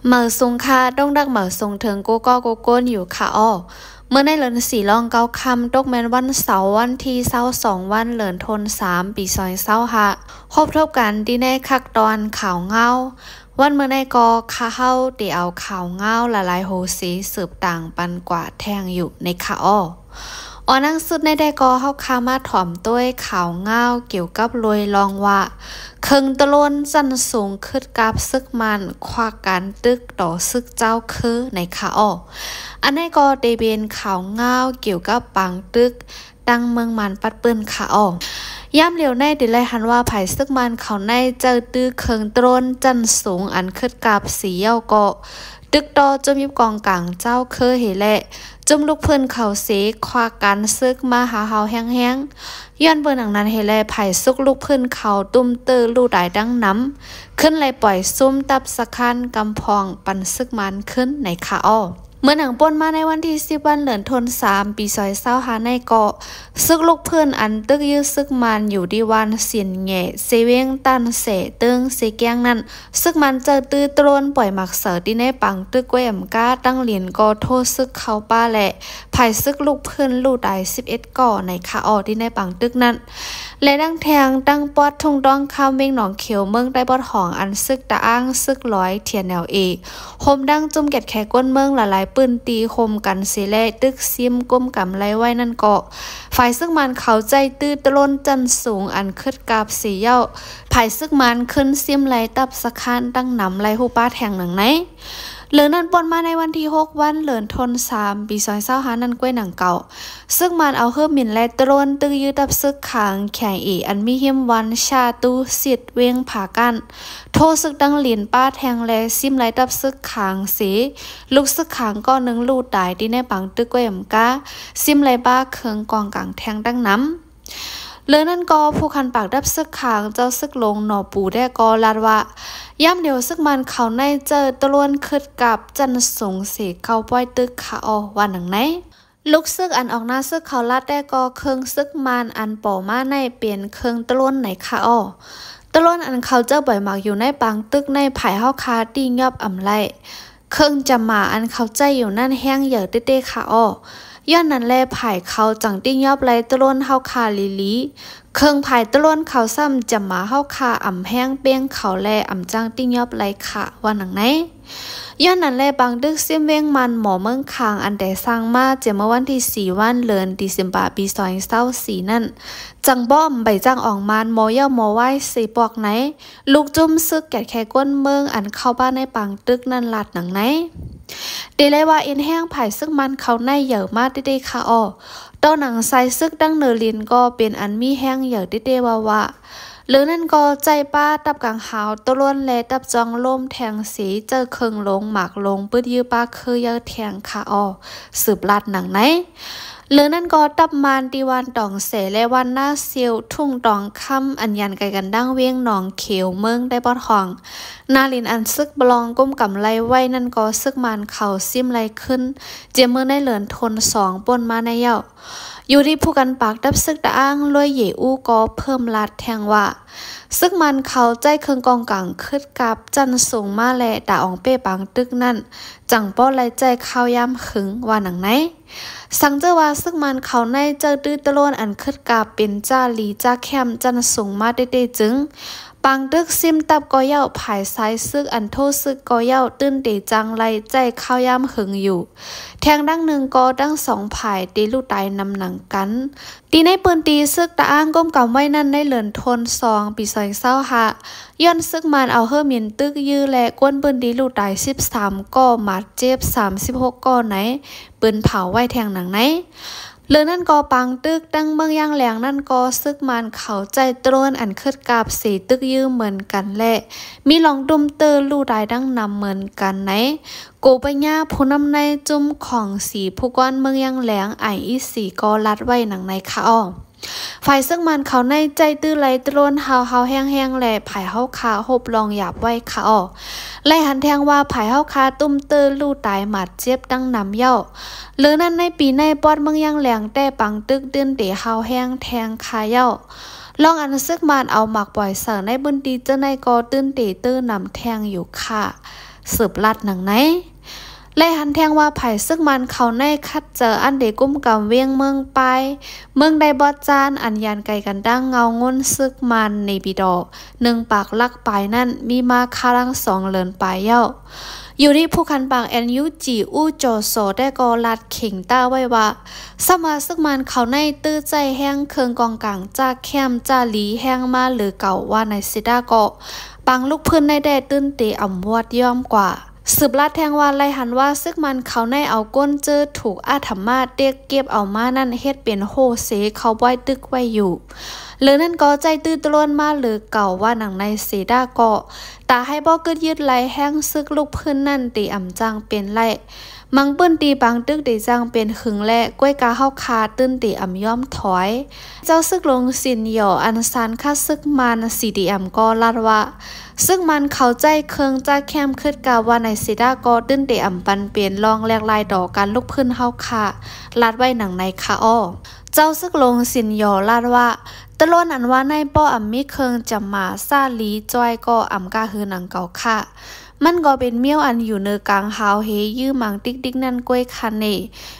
ເໝີສູງຄ່ະ, ຕ້ອງດັກເໝີສູງເຖິງກູ່ກໍກູ່ຄົນຢູ່ຄ່ະເອາະ. ເມື່ອໃນເດືອນສີ່ລອງເກົ້າຄ່ຳ, ຕົກແມ່ນວັນເສົາ ວັນທີຊາວສອງ ວັນ ເດືອນທັນສາ ປີສອງພັນຊາວຫ້າ ພົບທົບກັນທີ່ໃນຄັກຕອນຂ່າວງາວ. ວັນມື້ໃນກໍຂ້າເຮົາໄດ້ເອົາຂ່າວງາວຫຼາຍໆໂຮເສສືບຕາງປັນກວ່າແທ່ງຢູ່ໃນຄ່ະເອາະ. ອອນໜັງສຸດໃນໄດ້ກໍເຮົາຂ້າມາຖອມໂຕຍຂ່າວງາວກ່ຽວກັບລວຍລອງວ່າ ເຄື່ອງໂຕຣນຊັ້ນສູງຂຶ້ນກັບຊຶກມານຄວ້າການຕຶກຕໍ່ຊຶກເຈົ້າຄືໃນຄ່ະເອາະ. ອັນໃນກໍໄດ້ເປັນຂ່າວງາວກ່ຽວກັບປາງຕຶກ ຕັ້ງເມືອງມານປັດປືນຄ່ະເອາະ. ຍາມຫຼຽວໃນໄດ້ໄລ່ຫັນວ່າ ຝ່າຍຊຶກມານເຂົາໃນເຈົ້າຕື້ເຄື່ອງໂຕຣນຊັ້ນສູງອັນຂຶ້ນກັບສີເຍົາເກາະ ຕຶກຕໍ່ຈຸ້ມຍິບກອງກາງເຈົ້າຄືເຮແລະ ຈຸ້ມລູກພື້ນເຂົາເສ ຄວ້າການຊຶກມາຫາເຮົາແຮງໆ. ຍ້ອນເບິ່ງດັ່ງນັ້ນເຮແລະ ຝ່າຍຊຶກລູກພື້ນເຂົາຕຸ້ມເຕີລູກຕາຍດັ່ງນຳ ຂຶ້ນໄລ່ປ່ອຍຊຸມຕັບສະຄານກຳພອງປັນຊຶກມານຂຶ້ນໃນຄ່ະເອາະ. ເມື່ອໜັງປົນມາໃນວັນທີສິບ ວັນ ເດືອນທັນສາ ປີສອງພັນຊາວຫ້າໃນເກາະ ຊຶກລູກພື້ນອັນຕຶກຢື້ຊຶກມານຢູ່ທີ່ວັນສິນແຫງ ເຊວຽງ ຕານແສ ເຕີງເຊແກ້ງນັ້ນ ຊຶກມານເຈົ້າຕື້ໂຕຣນປ່ອຍໝາກເສີທີ່ໃນປາງຕຶກກ້ວຍອຳກາ ຕັ້ງລິນກໍໂທຊຶກເຂົ້າປ່າ ແລະ ຝ່າຍຊຶກລູກພື້ນລູກຕາຍສິບເອັດກໍໃນຄ່ະເອາະທີ່ໃນປາງຕຶກນັ້ນ ແລະ ດັ່ງແທ່ງຕັ້ງປອດທຸ່ງຕ້ອງຄຳ ວຽງໜອງຂຽວ ເມືອງໃຕ້ປອດຫອງ ອັນຊຶກຕະອ້າງຊຶກລອຍ ທີເອັນແອລເອ ໂຮມທັງຈຸ້ມແກດແຂກຄົນເມືອງຫຼາຍໆພື້ນທີ່ໂຮມກັນເສແລະ ຕຶກຊິມກຸມກຳໄລ່ໄວ້ນັ້ນເກາະ ຝ່າຍຊຶກມານເຂົາໃຊ້ຕື້ໂຕຣນຊັ້ນສູງອັນຂຶ້ນກັບສີເຍົາ ຝ່າຍຊຶກມານຂຶ້ນຊິມໄລ່ຕັບສະຄານຕັ້ງນຳໄລ່ຮູ້ປ້າແທ່ງໜັງໃນ. ເລື່ອງນັ້ນປົນມາໃນວັນທີຫົກ ວັນ ເດືອນທັນສາ ປີສອງພັນຊາວຫ້ານັ້ນກ້ວຍໜັງເກົ່າ ຊຶກມານເອົາເຮີບິນ ແລະ ໂຕຣນຕຶກຢື້ຕັບຊຶກຂາງ ເຄໄອເອ ອັນມີຮິມວັນຊາຕູຊິດ ວຽງຜາກ້ານ ໂທຊຶກຕັ້ງລິນປ້າແທ່ງ ແລະ ຊິມໄລ່ຕັບຊຶກຂາງເສ ລູກຊຶກຂາງກໍໜຶ່ງລູກຕາຍທີ່ໃນປາງຕຶກກ້ວຍອຳກາ ຊິມໄລ່ປ້າເຄື່ອງກອງກາງແທ່ງຕັ້ງນຳ. ເລື່ອງນັ້ນກໍຜູ້ຄັນປາກດັບຊຶກຂາງເຈົ້າຊຶກຫຼົງໜໍ່ປູແດ່ກໍລາດວ່າ ຍາມດຽວຊຶກມານເຂົາໃນເຈົ້າໂຕຣນຂຶ້ນກັບຊັ້ນສູງເສເຂົ້າປ່ອຍຕຶກຄ່ະເອາະ ວ່າໜັງໃນ. ລູກຊຶກອັນອອກໜ້າຊຶກເຂົາລາດແດ່ກໍເຄື່ອງຊຶກມານອັນປໍມາໃນເປັນເຄື່ອງໂຕຣນໃນຄ່ະເອາະ. ໂຕຣນອັນເຂົາເຈົ້າປ່ອຍໝາກຢູ່ໃນປາງຕຶກໃນ ຝ່າຍເຮົາຄາຕິຍອບອຳໄລ່ ເຄື່ອງຈຳໝາອັນເຂົາໃຊ້ຢູ່ນັ້ນແຮງໃຫຍ່ເຕ້ໆຄ່ະເອາະ. ຍ້ອນນັ້ນແລ ຝ່າຍເຂົາຈັ່ງຕິຍອບໄລ່ໂຕຣນເຮົາຄາລີໆ. ເຄື່ອງຝ່າຍໂຕຣນເຂົາຊ້ຳຈຳໝາເຮົາຄາອຳແຮງເປ້ງເຂົາ ແລະ ອຳຈັ່ງຕິຍອບໄລ່ຄ່ະ ວ່າໜັງໃນ. ຍ້ອນນັ້ນແລ ປາງຕຶກຊິມວຽງມານໝໍເມືອງຄາງ ອັນແຕ່ສ້າງມາແຕ່ເມື່ອວັນທີສີ່ ວັນ ເດືອນເຊັບເຕີມເບີ ປີສອງພັນຊາວສີ່ນັ້ນ ຈັ່ງບໍ່ອຳໃບຈ້າງອອກມານໝໍເຍົາໝໍວາຍເສປອກໃນ ລູກຈຸ້ມຊຶກແກດແຂກຄົນເມືອງອັນເຂົ້າມາໃນປາງຕຶກນັ້ນລາດໜັງໃນ. ເດໄລວ່າເອັນແຮງຝ່າຍຊຶກມານເຂົາໃນໃຫຍ່ມາເຕ້ໆຄ່ະເອາະ. ຕໍ່ໜັງຊາຍຊຶກຕັ້ງເນີລິນກໍເປັນອັນມີແຮງໃຫຍ່ເຕ້ໆວ່າໆ. ເລີນັ້ນກໍໃຈປ້າຕັບກາງຫາວໂຕຣນ ແລະ ຕັບຈອງລົມແທ່ງເສ ເຈົ້າເຄື່ອງຫຼົງໝາກຫຼົງປຶດຢື້ປ້າຄືເຢີແທ່ງຄ່ະເອາະ ສືບລາດໜັງໃນ. ເລີນັ້ນກໍຕັບມານທີ່ວັນຕອງແສ ແລະ ວັນນາຊຽວ ທຸ່ງຕອງຄຳ ອັນຍານໄກກັນດັ່ງວຽງໜອງຂຽວ ເມືອງໄດ້ປອດຫອງ ນາລິນອັນຊຶກບລອງກຸມກຳໄລ່ໄວ້ນັ້ນກໍຊຶກມານເຂົາຊິມໄລ່ຂຶ້ນ ຈຽມເມື່ອໃນເລີນທົນສອງປົນມາໃນເຍົາ. ຢູ່ທີ່ຜູ້ກັນປາກດັບຊຶກຕະອ້າງລວຍເຢອູກໍເພີ່ມລາດແທ່ງວ່າ ຊຶກມານເຂົາໃຊ້ເຄື່ອງກອງກາງຂຶ້ນກັບຊັ້ນສູງມາ ແລະ ຕາອອງເປ້ປາງຕຶກນັ້ນ ຈັ່ງບໍ່ໄດ້ໃຊ້ຂ່າວຍາມຫຶງ ວ່າໜັງໃນ. ສັງເຈີວ່າຊຶກມານເຂົາໃນເຈົ້າຕື້ໂຕຣນອັນຄຶດກັບເປັນຈ້າຫຼີຈ້າແຄ້ມຊັ້ນສູງມາເຕ້ໆຈຶ່ງ ປາງຕຶກຊິມຕັບກໍເຍົາ ຝ່າຍຊາຍຊຶກອັນໂທຊຶກກໍເຍົາ ຕື່ນເຕຈັ່ງໄລ່ໃຊ້ຂ່າວຍາມຫຶງຢູ່. ແທ່ງດັ່ງໜຶ່ງກໍທັງສອງຝ່າຍເຕລູກຕາຍນຳໜັງກັນ. ທີ່ໃນພື້ນທີ່ຊຶກຕະອ້າງກຸມກຳໄວ້ນັ້ນ ໃນເດືອນທັນສອງ ປີສອງພັນຊາວຫ້າ ຍ້ອນຊຶກມານເອົາເຮີໝິນຕຶກຢື້ ແລະ ຄົນພື້ນທີ່ລູກຕາຍສິບສາມກໍ ບາດເຈັບສາມສິບຫົກກໍໃນ ປືນເຜົາໄວ້ແທ່ງໜັງໃນ. ເລື່ອງນັ້ນກໍປາງຕຶກຕັ້ງເມືອງຢ່າງແຫຼງນັ້ນກໍຊຶກມານເຂົາໃຊ້ໂຕຣນອັນຄຶດກັບເສຕຶກຢື້ເໝືອນກັນ ແລະ ມີລອງຕຸ້ມເຕີລູກຕາຍດັ່ງນຳເໝືອນກັນໃນ. ໂກປະຍາ ຜູ້ນຳໃນຈຸ້ມຂອງສີຜູ້ກວານເມືອງຢ່າງແຫຼງ ໄອອີຊີ ກໍລາດໄວ້ໜັງໃນຄ່າອອກ. ຝ່າຍຊຶກມານເຂົາໃນໃຊ້ຕື້ໄລ່ໂຕຣນຮາວໆແຮງໆ ແລະ ຝ່າຍເຮົາຄາຮົບລອງຢາບໄວ້ຄ່າອອກ. ໄລ່ຫັນແທ່ງວ່າຝ່າຍເຮົາຄາຕຸ້ມເຕີລູກຕາຍໝາດເຈັບດັ່ງນຳເຍົາ. ເລີນັ້ນໃນປີໃນປອດເມືອງຢ່າງແຫຼງແຕ່ປາງຕຶກຕື່ນເຕຮາວແຮງແທ່ງຄ່າເຍົາ. ລອງອັນຊຶກມານເອົາໝາກປ່ອຍໃສ່ໃນພື້ນທີ່ເຈົ້າໃນກໍຕື່ນເຕເຕີນຳແທ່ງຢູ່ຄ່າ. ສືບລັດໜັງໃນ. ໄລ່ຫັນແທງວ່າ ຝ່າຍຊາຍຊຶກມານເຂົາໃນຂັດໃຈອັນໄດ້ກຸມກຳວຽງເມືອງປາຍ ເມືອງໄດບອດຈານ ອັນຢ່າງໄກກັນດັ່ງເງົາງົນຊຶກມານເນປີດໍ ໜຶ່ງປາກຫຼັກປາຍນັ້ນ ມີມາຄາລັງສອງເດືອນປາຍແລ້ວ. ຢູ່ທີ່ຜູ້ຂັນປາກ ເອັນ ຢູ ຈີ ອູ້ ຈໍ ໂຊ ແຕ່ກໍລັດເຄັ່ງຕາໄວ້ວ່າ ສຳວ່າຊາຍຊຶກມານເຂົາໃນຕື້ໃຊ້ແຮງເຄື່ອງກອງກາງຈາກແຄມຈາລີແຮງມາເຫຼືອເກົ່າວ່າໃນເສດາກໍ ປາງລຸກພື້ນໃນແຕ່ຕື່ນເຕອຳວອດຍອມກວ່າ. ສືບລັດແທງວ່າ ໄລ່ຫັນວ່າຊາຍຊຶກມານເຂົາໃນເອົາກົ້ນເຈີຖືກອາທຳມາເຕັກເກັບເອົາມານັ້ນ ເຮັດເປັນໂຮເຊເຂົ້າໄວ້ຕຶກໄວ້ຢູ່. ເຫຼືອນັ້ນກໍໃຊ້ຕື້ຕະຫຼວນມາເຫຼືອເກົ່າວ່າໜັງໃນເສດາກໍ ຕາໃຫ້ບໍ່ກຶດຍືດໄຫຼແຮງຊຶກລຸກພື້ນນັ້ນເຕອຳຈັ່ງເປັນໄລ. ມັງປືນຕີປາງຕຶກເຕຈັ່ງເປັນຫຶງແລະ ກວຍກາເຮົາຄາຕື່ນເຕອຳຍອມຖອຍ. ເຈົ້າຊຶກຫຼົງຊິນຢໍ ອັນສານຄັດຊຶກມານ ຊີ ດີ ເອັມ ກໍລັດວ່າ ຊຶກມານເຂົາໃຊ້ເຄື່ອງຈາກແຄມຄຶດກາວ່າໃນເສດາກໍ ຕື່ນເຕອຳປັນເປັນລອງແຫຼກລາຍຕໍ່ການລຸກພື້ນເຮົາຄາ ລັດໄວ້ໜັງໃນຄະອໍ. ເຈົ້າຊຶກຫຼົງຊິນຢໍລັດວ່າ ຕະຫຼວນອັນວ່າໃນ ເພາະອຳມີເຄື່ອງຈຳໝາຊາລີຈ້ອຍກໍອຳກະຫືອໜັງເກົ່າຄະ. ມັນກໍເປັນມ້ຽວອັນຢູ່ເນີກາງຫາວເຮຍືມາງຕິກໆນັ້ນກວຍຄະເນ.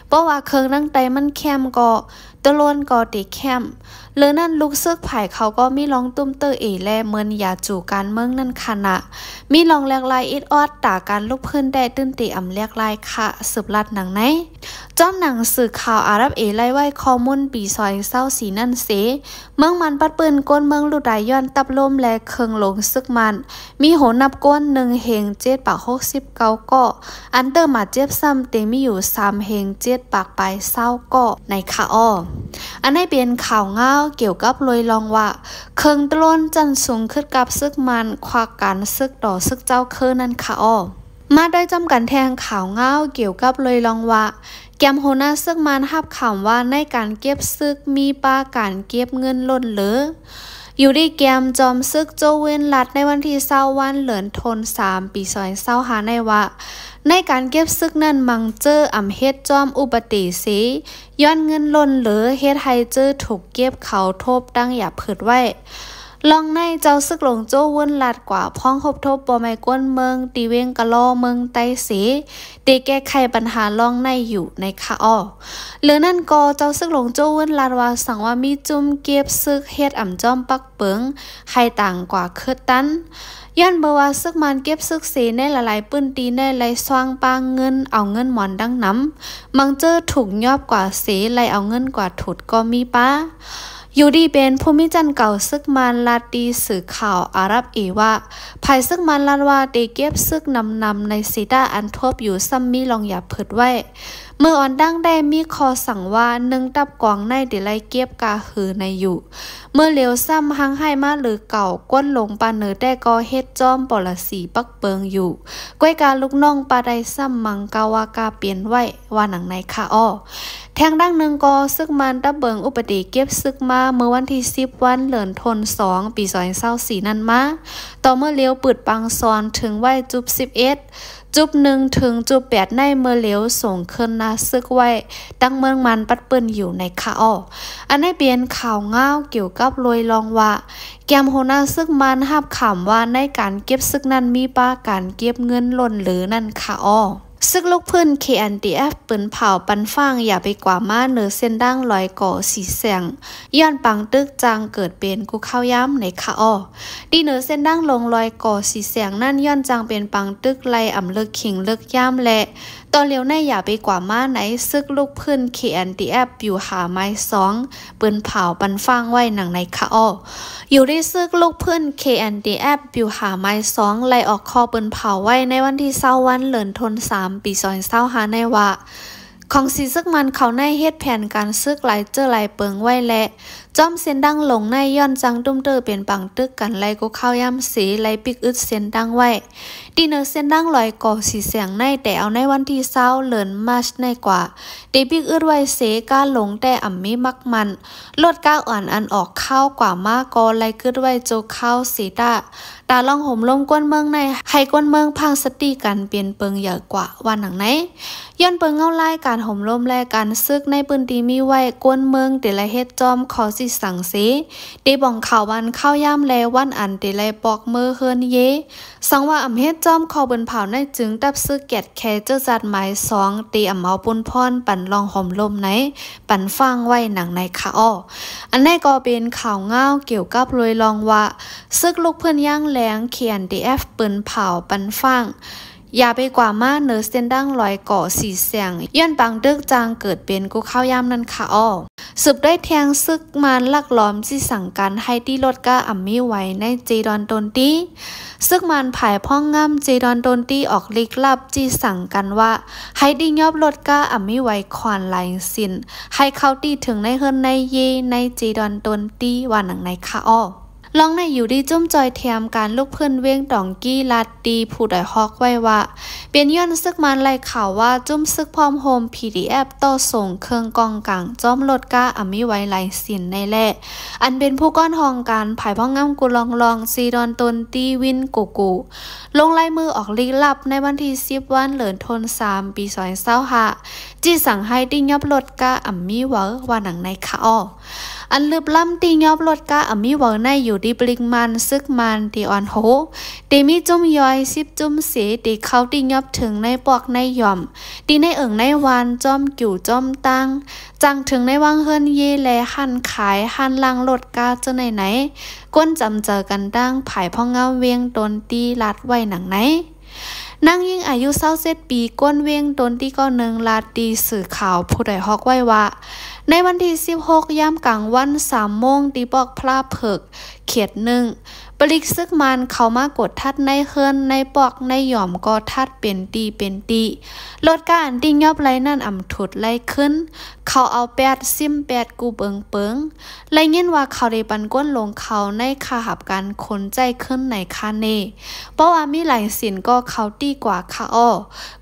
ເພາະວ່າເຄື່ອງດັ່ງໃດມັນແຄມກໍ ຕະຫຼວນກໍເຕແຄມ. ເລີນັ້ນ ລູກຊຶກຝ່າຍເຂົາກໍມີລອງຕຸ້ມເຕີເອ ແລະ ເມີນຢາຈູການເມືອງນັ້ນຄະນະ ມີລອງແຫຼກລາຍອິດອອດ ຕາການລຸກພື້ນແຕ່ຕື່ນເຕອຳແຫຼກລາຍຄະ ສືບລັດໜັງໃນ. ຈ້ອມໜັງສືຂ່າວອາຣັບເອໄລ່ໄວ້ຂໍ້ມູນປີສອງພັນຊາວສີ່ນັ້ນເສ ເມືອງມັນປັດປືນກົ້ນເມືອງລູກຕາຍຍ້ອນຕັບລົ້ມ ແລະ ເຄື່ອງຫຼົງຊຶກມານ ມີໂຫນັບກ້ວນໜຶ່ງເຮງເຈັດປາກຫົກສິບເກົ້າກໍ ອັນເຕີບາດເຈັບຊ້ຳເຕັງມີຢູ່ສາມເຮງເຈັດປາກປາຍຊາວກໍໃນຄະອໍ. ອັນໃນເປັນຂ່າວງາວກ່ຽວກັບໂລຍລອງວ່າ ເຄື່ອງຕະຫຼວນຊັ້ນສູງຄຶດກັບຊຶກມານ ຄວັກການຊຶກຕໍ່ຊຶກເຈົ້າຄືນັ້ນຄະອໍ. ມາດ້ວຍຈ້ອມກັນແທງຂ່າວງາວກ່ຽວກັບໂລຍລອງວ່າ ແກມຫົວໜ້າຊຶກມານຮັບຄຳວ່າໃນການເກັບຊຶກມີປາການເກັບເງິນລົ້ນເຫຼືອ. ຢູ່ທີ່ແກມຈອມຊຶກໂຈເວິນລັດໃນວັນທີຊາວວັນເດືອນທັນສາມປີສອງພັນຊາວຫ້າໃນວ່າ ໃນການເກັບຊຶກນັ້ນມັງເຈີອຳເຮັດຈອມອຸປະເຕເສ ຍ້ອນເງິນລົ້ນເຫຼືອເຮັດໃຫ້ເຈີຖືກເກັບເຂົ້າທົບຕັ້ງຢາເພີດໄວ້. ລອງໃນເຈົ້າຊຶກຫຼົງໂຈເວິນລັດກວ່າພ້ອມຮົບທົບພໍ່ແມ່ກ້ວນເມືອງ ທີ່ວຽງກະລໍເມືອງໃຕ້ເສ ເຕແກ້ໄຂບັນຫາລອງໃນຢູ່ໃນຄະອໍ. ເຫຼືອນັ້ນກໍເຈົ້າຊຶກຫຼົງໂຈເວິນລັດວ່າ ສັງວ່າມີຈຸ້ມເກັບຊຶກເຮັດອຳຈອມປັກເປິງ ໃຫ້ຕ່າງກວ່າເຄີດຕັນ ຍ້ອນເບີວ່າຊຶກມານເກັບຊຶກເສໃນຫຼາຍໆພື້ນທີ່ໃນໄລ່ຊ່ວງປາງເງິນ ເອົາເງິນໝອນດັ່ງນຳ ມັງເຈີຖືກຍອບກວ່າເສ ໄລ່ເອົາເງິນກວ່າຖົດກໍມີປາ. ຢູ່ດີເປັນຜູ້ມີຈັນເກົ່າຊຶກມານລັດຕີສື່ຂ່າວອາຣັບເອວ່າ ຝ່າຍຊຶກມານລັດວ່າເຕເກັບຊຶກນຳນຳໃນເສດາອັນທົບຢູ່ຊ້ຳມີລອງຢາເພີດໄວ້. ເມື່ອອ່ອນດັ່ງໄດ້ມີຂໍ້ສັ່ງວ່າ ໜຶ່ງຕັບກອງໃນເຕໄລ່ເກັບກະຫືໃນຢູ່. ເມື່ອຫຼຽວຊ້ຳຮັ່ງໃຫ້ມາຫຼືເກົ່າ ກວນຫຼົງປາເໜີແຕ່ກໍເຮັດຈອມປໍລະສີປັກເປິງຢູ່. ກວຍກາລູກນ້ອງປາໄດ້ຊ້ຳມັງກະວ່າກະປ່ຽນໄວ້ ວ່າໜັງໃນຄະອໍ. ແທງດັ່ງໜຶ່ງກໍຊຶກມານຕັບເບິ່ງອຸປະຕິເກັບຊຶກມາເມື່ອວັນທີສິບວັນເດືອນທັນສອງປີສອງພັນຊາວສີ່ນັ້ນມາ ຕໍ່ເມື່ອຫຼຽວປືດປັງຊອນເຖິງໄວ້ຈຸດສິບເອັດ ຈຸດໜຶ່ງເຖິງຈຸດແປດໃນເມື່ອຫຼຽວສົ່ງເຄື່ອນນາຊຶກໄວ້ ຕັ້ງເມືອງມັນປັດປືນຢູ່ໃນຄະອໍ. ອັນໃນເປັນຂ່າວງາວກ່ຽວກັບໂລຍລອງວ່າ ແກມຫົວໜ້າຊຶກມັນຮັບຄຳວ່າໃນການເກັບຊຶກນັ້ນມີປາການເກັບເງິນລົ້ນເຫຼືອນັ້ນຄະອໍ. ຊຶກລຸກພື້ນ ເຄ ເອັນ ທີ ເອັຟ ປືນເຜົາປັນຟາງຢາໄປກວ່າມາເໜີເສັ້ນທາງລອຍກໍສີແສງ ຍ້ອນປາງຕຶກຈັ່ງເກີດເປັນກຸຂ່າວຍາມໃນຄະອໍ. ທີ່ເໜີເສັ້ນທາງຫຼວງລອຍກໍສີແສງນັ້ນ ຍ້ອນຈັ່ງເປັນປາງຕຶກໄລ່ອຳເລິກເຄັ່ງເລິກຍາມ ແລະ ຕໍ່ຫຼຽວໃນຢາໄປກວ່າມາໃນ ຊຶກລຸກພື້ນ ເຄ ເອັນ ທີ ເອັຟ ຢູ່ຫາມາຍສອງ ປືນເຜົາປັນຟາງໄວ້ໜັງໃນຄະອໍ. ຢູ່ທີ່ຊຶກລຸກພື້ນ ເຄ ເອັນ ທີ ເອັຟ ຢູ່ຫາມາຍສອງ ໄລ່ອອກຂໍ້ປືນເຜົາໄວ້ໃນວັນທີຊາວວັນເດືອນທັນສາມປີສອງພັນຊາວຫ້າໃນວ່າ ຂອງສີຊຶກມັນເຂົາໃນເຮັດແຜນການຊຶກຫຼາຍເຈີຫຼາຍເປິງໄວ້ ແລະ ຈອມເສັ້ນທາງຫຼວງໃນ ຍ້ອນຈັ່ງຕຸ້ມເຕີເປັນປາງຕຶກກັນໄລ່ກຸຂ່າວຍາມເສ ໄລ່ປິກອຶດເສັ້ນທາງໄວ້. ທີ່ເໜີເສັ້ນທາງລອຍກໍສີແສງໃນ ແຕ່ເອົາໃນວັນທີຊາວເດືອນມາດໃນກວ່າ ໄດ້ປິກອຶດໄວ້ເສ ການຫຼົງແຕ່ອຳມີມັກໝັ້ນ ລົດກາອ່ອນອັນອອກຂ່າວກວ່າມາກໍໄລ່ກຶດໄວ້ຊົ່ວຄາວເສຕາ ຕາລອງໂຫມລົມກວນເມືອງໃນ ໃຫ້ກວນເມືອງພັງສະຕິກັນເປັນເປິງໃຫຍ່ກວ່າ ວ່າໜັງໃນ. ຍ້ອນເປິງເງົາລາຍການໂຫມລົມ ແລະ ການຊຶກໃນພື້ນທີ່ມີໄວ້ ກວນເມືອງເຕໄລ່ເຮັດຈອມຂໍ້ຊິສັງເສ ເຕບອງຂ່າວວັນຂ່າວຍາມ ແລະ ວັນອັນເຕໄລ່ປອກເມີເຮືອນເຢ ສັງວ່າອຳເຮັດ ຈອມຂໍ້ບືນເຜົາໃນຈຶ່ງ ທັບຊຶກກຽດແຄເຈີຈັດໝາຍສອງ ເຕອຳເອົາປຸນພອນ ປັນລ່ອງໂຮມລົມໃນ ປັນຟາງໄວ້ໜັງໃນຄາອໍ. ອັນໃນກໍເປັນຂ່າວງາວກ່ຽວກັບໂດຍລອງວ່າ ຊຶກລຸກພື້ນຢ່າງແຮງ ເຄເອັນດີເອັຟ ປືນເຜົາປັນຟາງ ຢາໄປກວ່າມາເໜີເສັ້ນທາງລອຍເກາະສີແສງ ຍ້ອນປາງຕຶກຈັ່ງເກີດເປັນກູ່ຄາວຍາມນັ້ນຄາອໍ. ສືບດ້ວຍແທງຊຶກມານລັກລອມຈີ່ສັ່ງການໃຫ້ຕີລົດກາອຳມີໄວໃນເຈດອນໂຕນຕີ. ຊຶກມານພາຍພອງງາມເຈດອນໂຕນຕີອອກລິກລັບຈີ່ສັ່ງກັນວ່າ ໃຫ້ຕີຍອບລົດກາອຳມີໄວຂວັນຫຼາຍສິນ ໃຫ້ເຂົ້າຕີເຖິງໃນເຮືອນໃນເຢໃນເຈດອນໂຕນຕີວ່າໜັງໃນຄາອໍ. ລອງໃນຢູ່ດີຈຸ້ມຈ່ອຍແຖມການລຸກພື້ນວຽງຕອງກີ່ ລາດຕີຜູ້ດອຍຮອກໄວ້ວ່າ ເປັນຍ້ອນຊຶກມານໄລ່ຂ່າວວ່າ ຈຸ້ມຊຶກພ້ອມໂຮມ ພີດີເອັຟ ຕໍ່ສົ່ງເຄື່ອງກອງກາງຈອມລົດກາອຳມີໄວຫຼາຍສິນໃນແລະ ອັນເປັນຜູ້ກ້ອນຫ້ອງການພາຍພອງງາມກູ່ລອງລອງ ເຈດອນໂຕນຕີ ວິນ ໂກໂກ ລົງລາຍມືອອກລິກລັບໃນວັນທີສິບວັນ ເດືອນທັນສາ ປີສອງພັນຊາວຫ້າ ຈີ່ສັ່ງໃຫ້ຕີຍອບລົດກາອຳມີໄວວ່າໜັງໃນຄາອໍ. ອັນລຶບລຳຕີຍອບລົດກາອຳມີເຫວີໃນຢູ່ດີປລິກມານຊຶກມານເຕອອນໂຮ ເຕມີຈຸ້ມຍ່ອຍສິບຈຸ້ມເສ ເຕເຂົ້າຕີຍອບເຖິງໃນປອກໃນຫຍ່ອມ ຕີໃນເອີ່ງໃນວານ ຈອມກິວຈອມຕ່າງ ຈັ່ງເຖິງໃນວັງເຮືອນເຢ ແລະ ຮ້ານຂາຍ ຮ້ານລ້າງລົດກາເຈົ້າໃນໃນ ກົນຈຳເຈີກັນດັ່ງ ພາຍພອງງາມວຽງໂຕນຕີ ລາດໄວ້ໜັງໃນ. ນາງຍິງອາຍຸຊາວເຈັດປີ ກົນວຽງໂຕນຕີ ກໍໜຶ່ງລາດຕີສື່ຂ່າວຜູ້ດອຍຮອກໄວ້ວ່າ ໃນວັນທີສິບຫົກ ຍາມກາງວັນສາມໂມງ ທີ່ປອກພລາເຜິກ ເຂດໜຶ່ງ ປະລິກຊຶກມານເຂົ້າມາກົດທັດໃນເຮືອນ ໃນປອກໃນຫຍ່ອມກໍທັດເປັນຕີເປັນຕີ ລົດກາອັນຕີຍອບໄລ່ນັ້ນອຳທຸດໄລ່ຂຶ້ນ ເຂົາເອົາແປດ ຊິມແປດ ກູເບິ່ງເປິງ ໄດ້ຍິນວ່າເຂົາໄດ້ປັນກົນລົງເຂົາໃນຄ່າຮັບການຂົນໃຊ້ຄືນໃນຄາເນ ເພາະວ່າມີຫຼາຍສິນກໍເຂົາຕີກວ່າຄາອໍ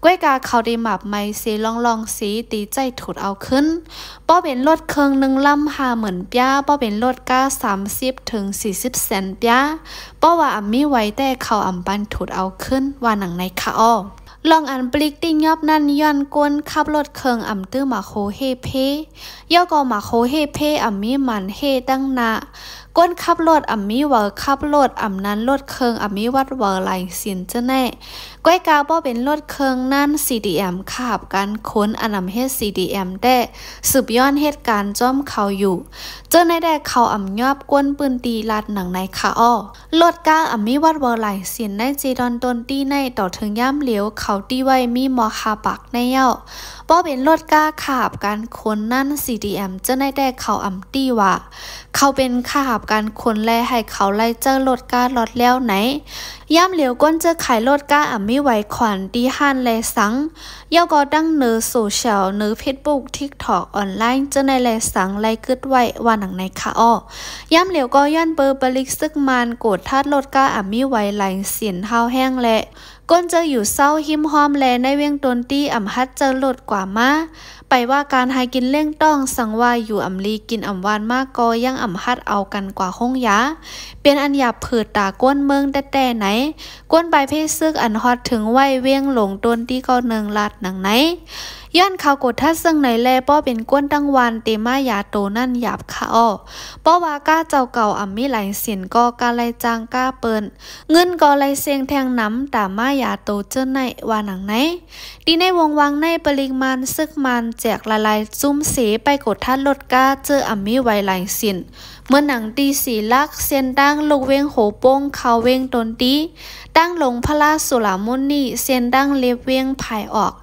ກ້ວຍກາເຂົາໄດ້ໝາບໄໝເສລ່ອງໆເສ ຕີໃຊ້ທຸດເອົາຄືນ ເພາະເປັນລົດເຄື່ອງໜຶ່ງລຳຫ້າໝື່ນປາຍ ເພາະເປັນລົດກາສາມສິບເຖິງສີ່ສິບແສນປາຍ ເພາະວ່າອຳມີໄວແຕ່ເຂົາອຳປັນທຸດເອົາຄືນ ວ່າໜັງໃນຄາອໍ. ລອງອັນປະລິກຕີຍອບນັ້ນ ຍ້ອນຄົນຂັບລົດເຄື່ອງອຳຕື້ໝາໂຄເຮເພ ເຍົາກໍໝາໂຄເຮເພ ອຳມີໝານເຮຕັ້ງໜ້າ ຄົນຂັບລົດອຳມີເຫວີຂັບລົດ ອຳນັ້ນລົດເຄື່ອງອຳມີວັດເຫວີຫຼາຍສິນເຈົ້າໃນ ກ້ວຍກາບໍ່ເປັນລົດເຄື່ອງນັ້ນ ຊີດີເອັມ ຄ່າຮັບການຂົນ ອັນອຳເຮັດ ຊີດີເອັມ ແຕ່ສືບຍ້ອນເຮັດການຈອມເຂົາຢູ່ ເຈົ້າໃນແຕ່ເຂົາອຳຍອບ ຄົນພື້ນທີ່ລາດໜັງໃນຄາອໍ. ລົດກາອຳມີວັດເຫວີຫຼາຍສິນໃນເຈດອນໂຕນຕີໃນ ຕໍ່ເຖິງຍາມຫຼຽວເຂົາຕີໄວ້ມີໝໍກຫ້າປາກໃນເຍົາ ບໍ່ເປັນລົດກາຄ່າຮັບການຂົນນັ້ນ ຊີດີເອັມ ເຈົ້າໃນແຕ່ເຂົາອຳຕີວ່າ ເຂົາເປັນຄ່າຮັບການຂົນ ແລະ ໃຫ້ເຂົາໄລ່ເຈົ້າລົດກາລອດແລ້ວໃນ ຍາມຫຼຽວຄົນເຈີຂາຍລົດກາອຳມີໄວຂວັນ ທີ່ຮ້ານແລສັງ ເຍົາກໍຕັ້ງເນີໂຊຊຽວ ເນີເຟສບຸກ ທິກທອກ ອອນລາຍ ເຈົ້າໃນແລສັງ ໄລ່ກຶດໄວ້ວ່າໜັງໃນຄາອໍ. ຍາມຫຼຽວກໍຍ້ອນເປີປະລິກຊຶກມານ ໂກດທັດລົດກາອຳມີໄວຫຼາຍສິນຫ້າວແຮງ ແລະ ຄົນເຈີຢູ່ເຊົາຮິມຮ່ອມ ແລະ ໃນວຽງໂຕນຕີອຳຫັດເຈີລົດກວ່າມາ ໄປວ່າການຫາກິນລ້ຽງຕ້ອງ ສັງວ່າຢູ່ອຳລີກິນອຳຫວານມາກໍຍັງອຳຫັດເອົາກັນກວ່າໂຮງຢາ ເປັນອັນຫຍາບຜືດຕາຄົນເມືອງແຕ່ໆໃນ ຄົນປາຍເພຊຶກອັນຮອດເຖິງໄວ້ວຽງຫຼົງໂຕນຕີກໍໜຶ່ງລາດໜັງໃນ ຍ້ອນເຂົາກົດທັດເຊິ່ງໃນແລ ບໍ່ເປັນຄົນຕັ້ງຫວານເຕມາຢາໂຕນັ້ນຫຍາບຄາອໍ ເພາະວ່າກາເຈົ້າເກົ່າອຳມີຫຼາຍສິນກໍກາໄລ່ຈ້າງກາເປິ້ນ ເງິນກໍໄລ່ເສັງແທ່ງນຳຕາມມາຢາໂຕເຈົ້າໃນວ່າໜັງໃນ. ທີ່ໃນວົງວາງໃນປະລິກມານຊຶກມານແຈກຫຼາຍໆຈຸ້ມເສ ໄປກົດທັດລົດກາເຈີອຳມີໄວຫຼາຍສິນ ເໝືອນໜັງຕີສີ່ຫຼັກ ເສັ້ນທາງລູກວຽງໂຮໂປ່ງເຂົ້າວຽງໂຕນຕີ ທາງຫຼົງພະລາສຸລາມຸນີ ເສັ້ນທາງເລັບວຽງພາຍອອກ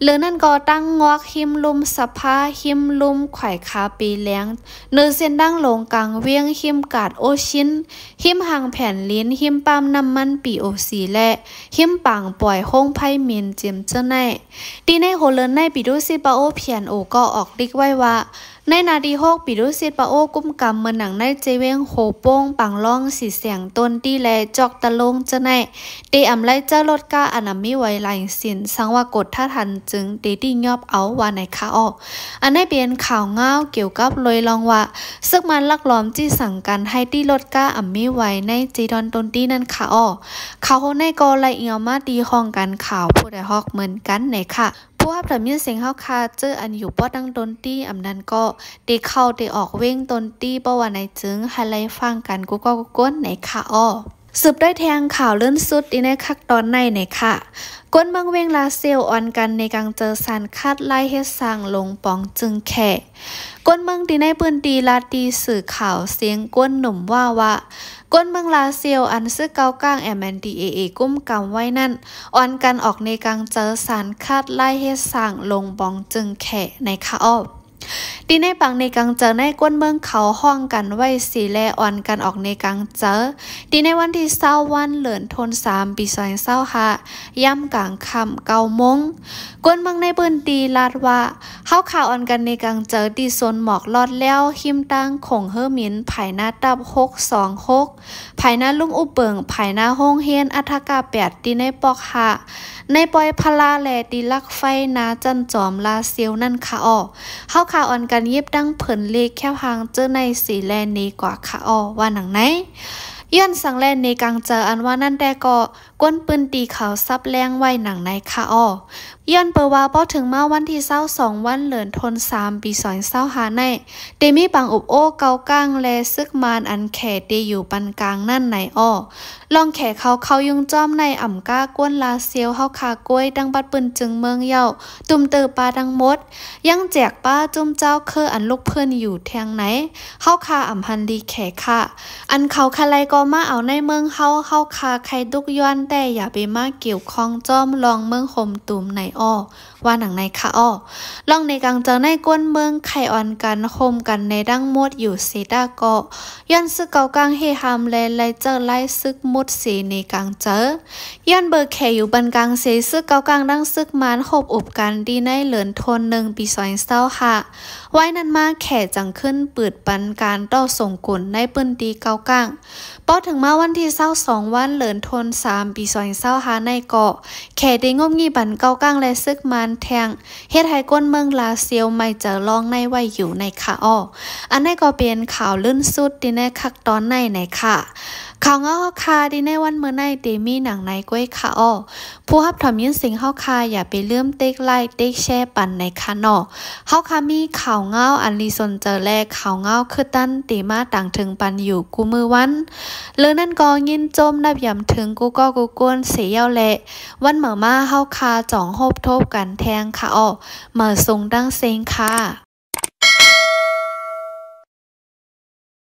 ເຫຼືອນັ້ນກໍທາງງອກ ຮິມລຸ່ມສະພາ ຮິມລຸ່ມຂວາຍຄາປີແລງ ເນີເສັ້ນທາງຫຼົງກາງວຽງ ຮິມກາດໂອຊິນ ຮິມຮ່າງແຜ່ນລິນ ຮິມປ້ຳນ້ຳມັນ ປີໂອຊີ ແລະ ຮິມປາງປ່ອຍໂຮງໄຟມິນຈິມເຈີໄນ. ທີ່ໃນຫົວເລື່ອນໃນ ປີດູຊິດປາໂອ ພີເອັນໂອ ກໍອອກລິກໄວ້ວ່າ ໃນໜ້າທີຫົກ ປີດູຊິດປາໂອ ກຸມກຳເໝືອນໜັງໃນເຈວຽງໂຮໂປ່ງ ປາງລອງ ສີແສງ ໂຕນຕີ ແລະ ຈອກຕະໂລງເຈີໄນ ເຕອຳໄລ່ເຈົ້າລົດກາອັນອຳມີໄວລາຍສິນ ສັງວ່າກົດທັດຫັນຈຶ່ງເຕຕີຍອບເອົາວ່າໃນຄາອໍ. ອັນໃນເປັນຂ່າວງາວກ່ຽວກັບໂດຍລອງວ່າ ຊຶກມານລັກລອມຈີ່ສັ່ງການໃຫ້ຕີລົດກາອຳມີໄວໃນເຈດອນໂຕນຕີນັ້ນຄາອໍ. ຂ່າວໂຮໃນກໍໄລ່ອີງເອົາມາທີ່ຫ້ອງການຂ່າວຜູ້ດອຍຮອກເໝືອນກັນໃນຄາ. ຜູ້ຮັບຖອມຍິນສຽງເຮົາຄາເຈີອັນຢູ່ປອດດັງໂຕນຕີ ອຳນັ້ນກໍເຕເຂົ້າເຕອອກວຽງໂຕນຕີ ເພາະວ່າໃນຈຶ່ງໃຫ້ໄລ່ຟັງກັນກູ່ເກົ່າກູ່ກົນໃນຄາອໍ. ສືບດ້ວຍແທງຂ່າວລື່ນສຸດ ທີ່ໃນຄັກຕອນໃນໃນຄະ ກົນເມືອງເວັງລາຊຽວ ອ່ອນກັນເນກາງເຈີສານຄັດລາຍເຮັດສ້າງລົງປອງຈຶງແຂ. ກົນເມືອງທີ່ໃນພື້ນທີ່ລາດທີ່ສື່ຂ່າວສຽງກົນໜຸ່ມວ່າວ່າ ກົນເມືອງລາຊຽວ ອັນຊຶກເກົາກາງ MNDAA ກຸ້ມກຳໄວ້ນັ້ນ ອ່ອນກັນອອກເນກາງເຈີສານຄັດລາຍເຮັດສ້າງລົງປອງຈຶງແຂໃນຄະອອ. ທີ່ໃນປາງເນກາງເຈີໃນ ກົນເມືອງເຂົາຮ້ອງກັນໄວ້ສີແລ ອ່ອນກັນອອກເນກາງເຈີ ທີ່ໃນວັນທີຊາວວັນ ເດືອນໂທນສາມ ປີສອງພັນຊາວຫ້າ ຍາມກາງຄ່ຳເກົ້າໂມງ ຄົນເມືອງໃນພື້ນທີ່ລາດວ່າ ເຮົາຂ້າອ່ອນກັນເນກາງເຈີທີ່ສວນໝອກລອດແລ້ວ ຮິມທາງໂຂງເຮີມິນ ພາຍໜ້າຕັບຫົກສອງຫົກ ພາຍໜ້າລຸ່ມອຸເປິງ ພາຍໜ້າໂຮງຮຽນອັດທະກາແປດ ທີ່ໃນປອກຫ້າ ໃນປ່ອຍພະລາ ແລະ ທີ່ລັກໄຟນາຈັນຈອມລາຊຽວນັ້ນຄະອໍ. ເຮົາຂ້າອ່ອນກັນຢິບຕັ້ງເຜິນເລກແຄວຫ່າງເຈີໃນສີແລເນກວ່າຄະອໍ ວ່າໜັງໃນ. ຍ້ອນສັງແລເນກາງເຈີອັນວ່ານັ້ນແຕ່ກໍ ຄົນພື້ນທີ່ເຂົາສັບແລງໄວ້ໜັງໃນຄະອໍ. ຍ້ອນເປີວ່າພໍເຖິງມາວັນທີຊາວສອງວັນ ເດືອນໂທນສາມ ປີສອງພັນຊາວຫ້າໃນ ເຕມີປາງອົບໂອ້ເກົາກາງ ແລະ ຊຶກມານອັນແຂເຕຢູ່ປານກາງນັ້ນໃນອໍ. ລອງແຂເຂົາເຂົ້າຍຸງຈ້ອມໃນອຳກາກວນລາຊຽວ ເຮົາຂ້າກວຍຕັ້ງບັດປືນຈຶ່ງເມືອງເຍົາ ຕຸ່ມເຕີປາທັງໝົດ ຍັງແຈກປາຈຸ້ມເຈົ້າຄືອັນລຸກພື້ນຢູ່ທຽງໃນ ເຮົາຂ້າອຳພັນລີແຂຂ້າ ອັນເຂົາຄະໄລກໍມາເອົາໃນເມືອງເຮົາ ເຮົາຂ້າໄຄດຸກຍ້ອນ ແຕ່ຢ່າໄປມາກ່ຽວຂ້ອງຈ້ອມລອງເມືອງໂຮມຕຸມໃນອໍ ວ່າໜັງໃນຄະອໍ. ລອງເນກາງເຈີໃນ ຄົນເມືອງໄຄອ່ອນກັນໂຮມກັນໃນທັງໝົດຢູ່ເສຕາເກາະ ຍ້ອນຊຶກເກົາກາງເຮຮາມ ແລະ ໄລ່ເຈີໄລ່ຊຶກໝົດເສເນກາງເຈີ. ຍ້ອນເບີແຂຢູ່ປານກາງເສ ຊຶກເກົາກາງດັ່ງຊຶກມານຮົບອຸບກັນ ທີ່ໃນເດືອນໂທນໜຶ່ງ ປີສອງພັນຊາວຫ້າ ໄວ້ນັ້ນມາແຂຈັ່ງຂຶ້ນປືດປັນການຕໍ່ສົງກົນໃນພື້ນທີ່ເກົາກາງ. ພໍເຖິງມາວັນທີຊາວສອງວັນ ເດືອນໂທນສາມ ປີສອງພັນຊາວຫ້າໃນເກາະ ແຂໄດ້ງົບງີບອັນເກົາກາງ ແລະ ຊຶກມານແທງ ເຮັດໃຫ້ຄົນເມືອງລາຊຽວໄໝ້ເຈີລອງໃນໄວ້ຢູ່ໃນຄະອໍ. ອັນໃນກໍເປັນຂ່າວລື່ນສຸດທີ່ໃນຄັກຕອນໃນໃນຄະ. ຂ່າວເງົາເຮົາຄາທີ່ໃນວັນມື້ໃນເຕມີໜັງໃນກວຍຄະອໍ. ຜູ້ຮັບຖອມຍິນເສງເຮົາຄາ ຢ່າໄປລືມເຕັກໄລ້ເຕັກແຊປັນໃນຄະນໍ. ເຮົາຄາມີຂ່າວເງົາອັນລີສົນເຈີ ແລະ ຂ່າວເງົາຄືຕັນເຕມາຕາງເຖິງປັນຢູ່ກູ່ມື້ວັນ. ເລີນັ້ນກໍຍິນຊົມນັບຢາມເຖິງກູ່ກໍກູ່ຄົນເສຍາວ ແລະ ວັນເໝີມາເຮົາຄາຈອງຮົບທົບກັນແທງຄະອໍ. ເໝີຊົງດັ່ງເຊັງຄະ.